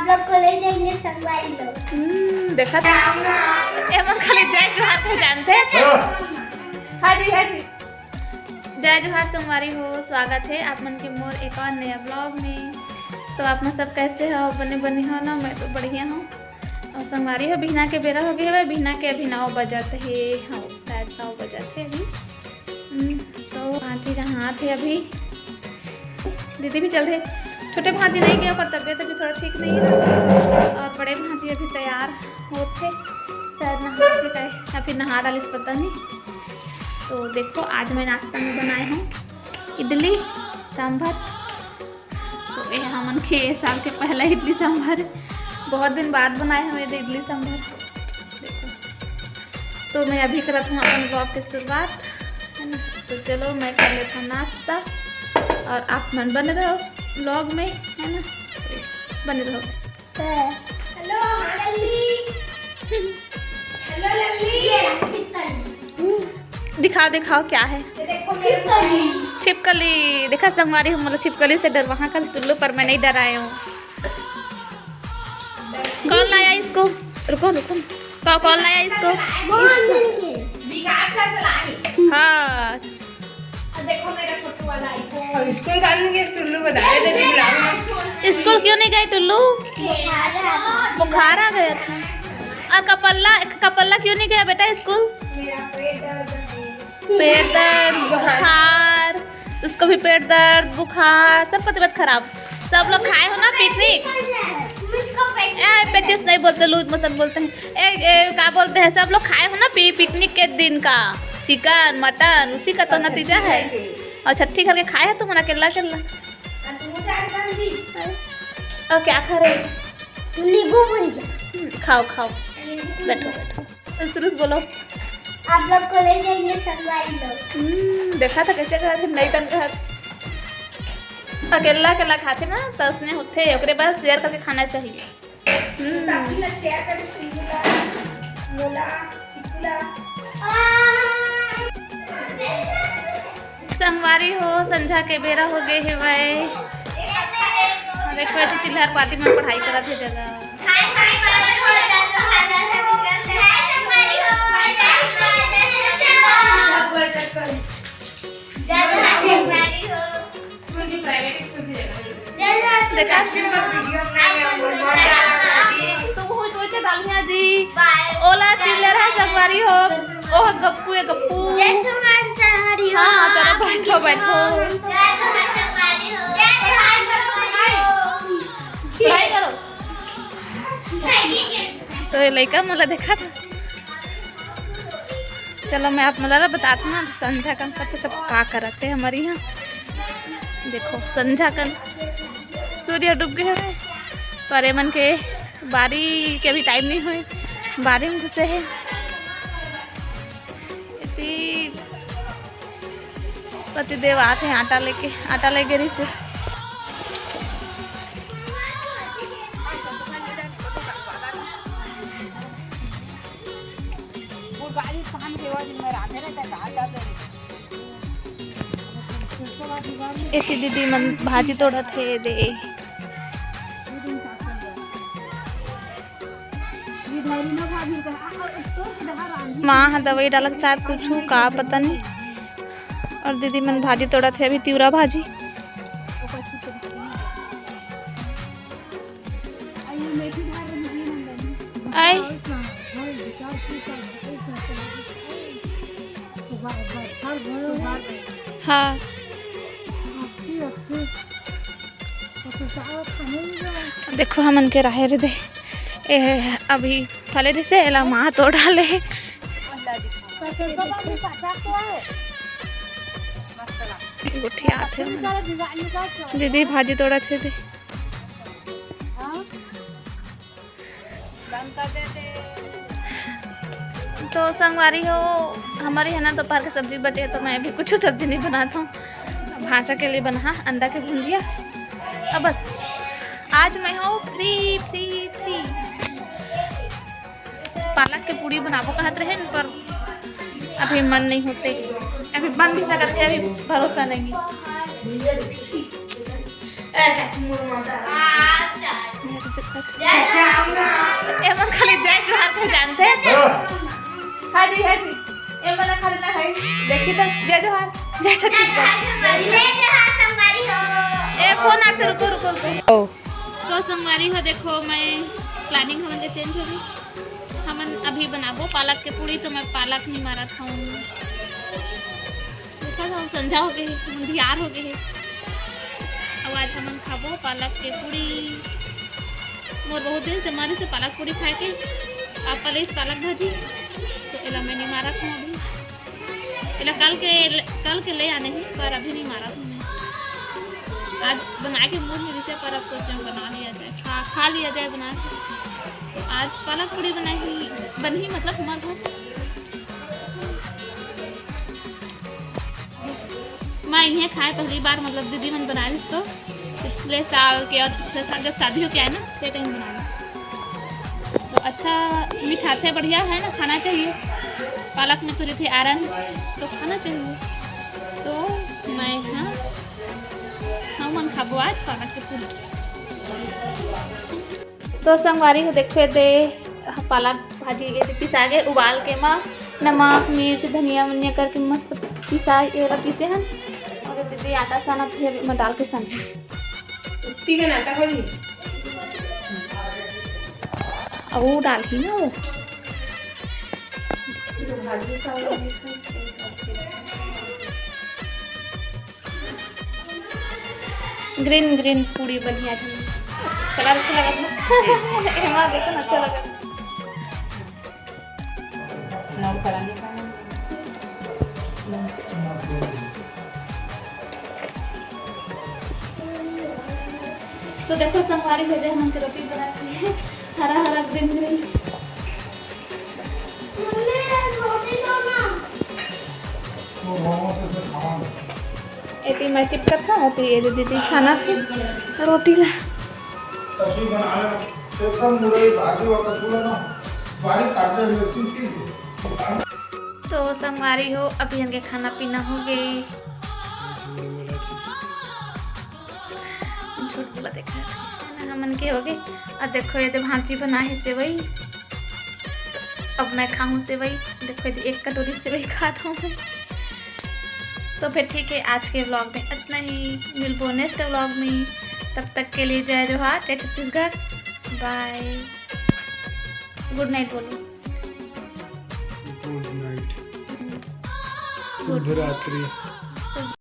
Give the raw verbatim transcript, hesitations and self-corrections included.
आप लोग को ले जाएंगे संगवारी लोग। हम्म, देखा था। एमन खाली जय जोहार से जानते। हाँ जी, हाँ जी। जय जोहार संगवारी हो, स्वागत है आप मन के मोर एक और नया ब्लॉग में। तो आप मन सब कैसे हो? बने बने हो ना? मैं तो बढ़िया हूँ। और संगवारी हो, बिहना के बेरा हो गए हवे, बिहना के अभी नौ बजत हे। हाँ, शायद नौ बजत हे अभी। हम्म, तो भांजी नहात हे अभी। दीदी भी चल रहे। छोटे भांजी नहीं गए, ओकर तबीयत अभी थोड़ा ठीक नहीं है। और बड़े भांजी अभी तैयार होत हे, शायद नहा के गए, या फिर नहा डालिस, पता नहीं। तो देखो, आज मैं नाश्ता में बनाए हूँ इडली सांभर। तो ये हमन के ये साल के पहला इडली सांभर हे। बहुत दिन बाद बनाए हवे इडली सांभर। देखो, तो मैं अभी करत हूँ अपन ब्लॉग के शुरुआत, है ना। तो चलो, मैं कर लेता हूँ नाश्ता और आप मन बने रहो ब्लॉग में, है ना, बने रहो। हेलो, हाँ, लल्ली। हेलो, लल्ली। ये रहा छिपकली। दिखाओ, दिखाओ, क्या है? ये देखो, मेरे को छिपकली। छिपकली। देखा संगवारी हो, हमला छिपकली से डरवाहा कल टुल्लू, पर मैं नहीं डराए हूँ। कौन लाया इसको? रुको, रुको। कौ-, कौन लाया इसको? मोहन के। हाँ। और देखो मेरा छोटू वाला iPhone। और स्कूल जाने के टुल्लू बता रहे थे, बुलाओ। स्कूल क्यों नहीं गए टुल्लू? बुखार आ गया था। और कपल्ला, कपल्ला क्यों नहीं गया बेटा स्कूल? मेरा पेट दर्द है। पेट दर्द, बुखार। उसको भी पेट दर्द, बुखार, सबका तबीयत खराब। सब लोग खाए हो ना पिकनिक? मुझको पेचिस ए, पेचिस नहीं बोलते, लूज मोशन बोलते हैं। ए, ए, क्या बोलते हैं, सब लोग खाए हो ना पि-, पिकनिक के दिन का चिकन, मटन, उसी का तो नतीजा है। और छट्ठी करके खाए हो तुम अकेला अकेला। और क्या खा रहे हो? नींबू भुंजा। हम्म, खाओ, खाओ, बैठो, बैठो। सुरुज बोलो। आप लोग को ले जाएंगे संगवारी लोग। हम्म, देखा था कैसे कहा था, नहीं तन कहा। अकेला अकेला खाते ना, तो उसने होते, ओकरे बाद शेयर करके खाना चाहिए। हम्म। संगवारी हो, संझा के बेरा हो गए हेवय। देखो, ऐसे चिल्हर पार्टी में पढ़ाई करत हे जगह। देखा? तुम हो जो चे डालिया जी। ओला चिल्लर है संगवारी हो। ओह गप्पू है गप्पू। जय सुमन संगवारी हो। हाँ, चलो बैठो, बैठो। जय सुमन संगवारी हो। जय सुमन संगवारी हो। पढ़ाई करो। तो ये लइका मोला देखा था। चलो, मैं आप मन ला बतात हूँ ना, संझा कन सब के सब का करत हे हमर इहाँ। देखो, संझा कन सूर्य डूब गए हवे, पर एमन के बारी के अभी टाइम नहीं हुए, बारी में घुसे हे। इसी पतिदेव आत हे आटा लेके, आटा लेके रहिस हे। एती दीदी मन भाजी तोड़त हे दे। माँ ह दवाई डालत शायद कुछु का पता नहीं। और दीदी मन भाजी तोड़त हे अभी तिवरा भाजी। आई। हाँ। देखो हमन के राहेर दे, ए, अभी फले रिसे, एला माँ तोड़ डाले हे। गोठियात हे। दीदी भाजी तोड़त हे दे। तो संगवारी हो, हमर इहाँ ना दोपहर के सब्जी बचे, तो मैं अभी कुछ सब्जी नहीं बनात हूँ। भांचा के लिए बना अंडा के भुंजिया। अब बस आज मैं हूँ फ्री, फ्री, फ्री। पालक के पूड़ी बनाबो कहत रहेन, पर अभी मन नहीं होते, अभी बन भी सकत हे, अभी भरोसा नहीं। ये जैसे एमन खाली जय जोहार के जानथे। हाँ जी, हाँ जी। एमन खाली ना है। देखी तो जय जोहार, जय छत्तीसगढ़। जय जोहार संगवारी हो। ए, फोन आथे, रुको, रुको, रुको। तो संगवारी हो, देखो, मैं planning हमन के change हो गई। हमन अभी बनाबो पालक के पूड़ी, तो मैं पालक नहीं मारत हूँ। देखा था, संझा हो गए, अंधियार हो गए। अब आज हमन खाबो पालक के पूड़ी। मोर बहुत दिन से मारे से पालक पूड़ी खाए के। आप पहले इस पालक भाजी, तो एला मैं नहीं मारत हूँ अभी। एला कल के, कल के ले आने ही, पर अभी नहीं मारत हूँ मैं। आज बना के मूड नहीं रिसे, पर अब सोचे बना लिया जाए, खा, खा लिया जाए बना के। तो आज पालक पूड़ी बनाही, बनही, मतलब हमारे घर मैं इहे खाए पहली बार, मतलब दीदी मन बनाए रहिस तो पिछले साल के और पिछले साल जब शादी होके आए ना, ते टाइम बनाए। तो अच्छा मिठाथे, बढ़िया है ना, खाना चाहिए। पालक में तो रहिथे iron, तो खाना चाहिए। तो मैं हाँ, हमन खाबो आज पालक के पूड़ी। तो संगवारी हो, देखो, एदे पालक भाजी एदे पिसा गे, उबाल के मा नमक, मिर्च, धनिया वनिया करके मस्त पिसा, एला पीसे हन। और दीदी आटा सानत हे, एमा डाल के सान। ठीक है ना, आटा हो जी। अब वो डाल के ना वो। Green green पूड़ी बढ़िया थी। कलर अच्छा लगा था। एमा देखो ना, अच्छा लगा। तो देखो संगवारी हो, हमन के रोटी बना के हरा हरा green green। एती मैं चिपकत हूँ, ओती ये दीदी छाना थे रोटी ला। कचौड़ी बना ले, एकदम मुरई भाजी और कचौड़ा ना, बारीक काट ले, लहसुन पीस दे। तो संगवारी हो, अभी इनके खाना पीना हो गए। झूठ बोला देखा है ना, हमन के हो गए। और देखो, ये दे भांची बना है सेवई। अब मैं खाऊं सेवई। देखो, ये एक कटोरी सेवई खात हूँ मैं। तो फिर ठीक है, आज के vlog में इतना ही। मिलबो next vlog में। तब तक के लिए जय जोहार, जय छत्तीसगढ़। Bye, good night बोलो। Good night। शुभ रात्रि।